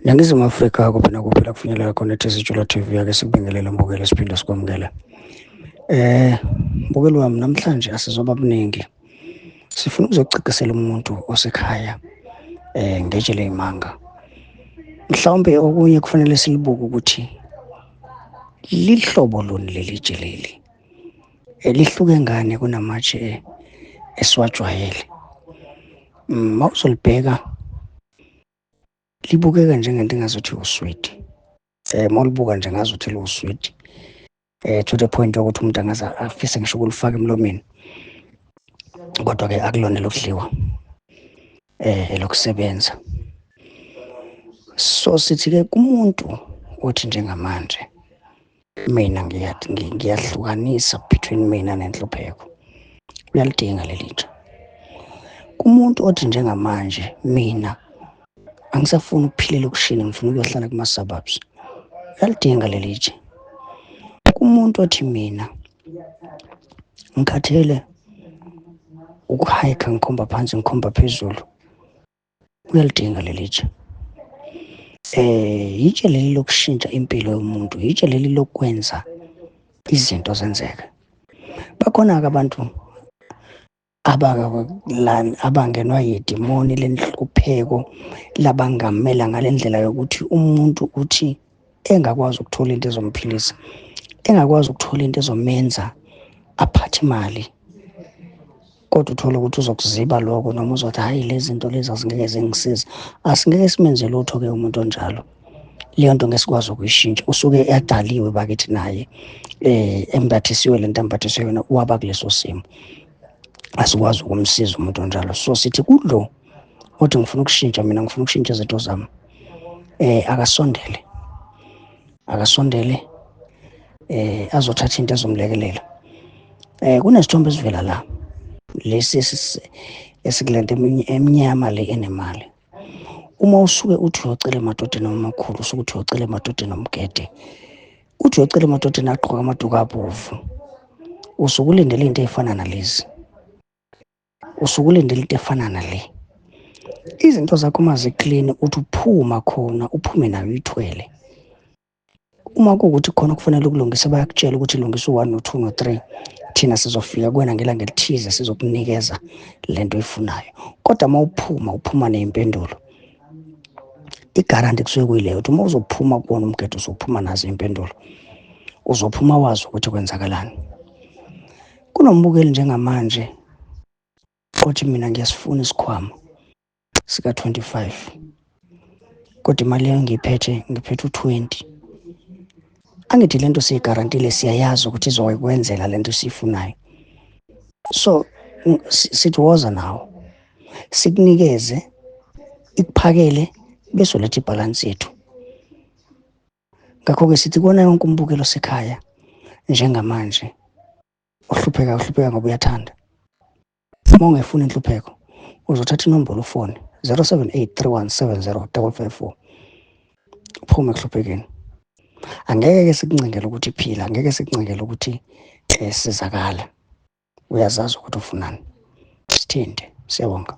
Ningizimu Afrika kuphi nakuphi la kufinyelela khona ithi Jula TV, ake sikubingelele mbukeli, siphinde sikwamukele. Mbukeli wami, namhlanje asizoba buningi. Sifuna ukuzocacisela umuntu osekhaya ngetshe leyimanga. Mhlawumbe okunye kufanele silibuke ukuthi lihlobo luni leli tshe leli. Lihluke ngani kunamatshe esiwajwayele. Mawuzolibheka libukeka njengento engazuthi uswidi. Mawulibuka nje ngazuthi liwuswidi. To the point yokuthi umuntu angaze afise ngisho ukulifaka emlomeni. Kodwa-ke akulona elokudliwa, elokusebenza. So sithi-ke kumuntu othi njengamanje mina ngiyahlukanisa between mina nenhlupheko, uyalidinga leli tshe. Kumuntu othi njengamanje mina angisafuni ukuphila elokishini, ngifuna ukuyohlala kuma-suburbs, uyalidinga leli tshe. Kumuntu othi mina ngikhathele ukuhayikha ngikhomba phansi ngikhomba phezulu, uyalidinga leli tshe. Yitshe leli lokushintsha impilo yomuntu, yitshe leli lokwenza izinto zenzeke. Bakhona-ke abantu abangenwa yidimoni lenhlupheko, labangamela ngale ndlela yokuthi umuntu uthi engakwazi ukuthola into ezomphilisa, engakwazi ukuthola into ezomenza aphathe imali, kodwa uthole ukuthi uzokuziba lokho noma uzothi hhayi lezi zinto lezi azingeke zingisize. Asingeke simenze lutho-ke umuntu onjalo. Leyo nto ngeke sikwazi ukuyishintsha. Usuke edaliwe bakithi naye, embathisiwe lento ambathiswe yona, waba kuleso simo. Asikwazi ukumsiza umuntu onjalo. So sithi kulo othi ngifuna ukushintsha mina, ngifuna ukushintsha izinto zami, akasondele, akasondele, azothatha into ezomlekelela. Kunesithombe esivela la, lesi esikulento emnyama le enemali. Uma usuke uthi uyocela emadodeni amakhulu, usuke uthi uyocela emadodeni omgede, uthi uyocela emadodeni agqoka amaduku abovu, usuke ulindele into ey'fana nalezi, usuke ulindele into efana nale. Izinto zakho uma ziklini, uthi uphuma khona, uphume nayo uyithwele. Uma kuwukuthi khona kufanele ukulungise, bayakutshela ukuthi lungisa u-1 no-2 no-3, thina sizofika kuwena ngelanga elithize sizokunikeza lento oyifunayo. Kodwa uma uphuma, uphuma ney'mpendulo. Igaranti kusuke kuyileyo ukuthi uma uzophuma kuwona umgede uzophuma nazo iy'mpendulo, uzophuma wazi ukuthi kwenzakalani. Kunombukeli njengamanje othi mina ngiyasifuna isikhwama sika-25, kodwa imali engiyiphethe ngiphethe u-20. Angithi lento siyigarantile, siyayazi ukuthi izokwenzela lento esiyifunayo. So sithi woza nawo, sikunikeze, ikuphakele, bese uletha ibhalansi yethu. Ngakho-ke sithi kuwona yonke umbukelo osekhaya njengamanje ohlupheka, uhlupheka ngoba uyathanda. Uma ungefuni inhlupheko, uzothatha inombolo ufone 078 3170 554, uphume ekuhluphekeni. Angeke-ke sikuncengele ukuthi phila, angeke sikuncengele ukuthi sizakala. Uyazazi ukuthi ufunani. Sithinte. Siyabonga.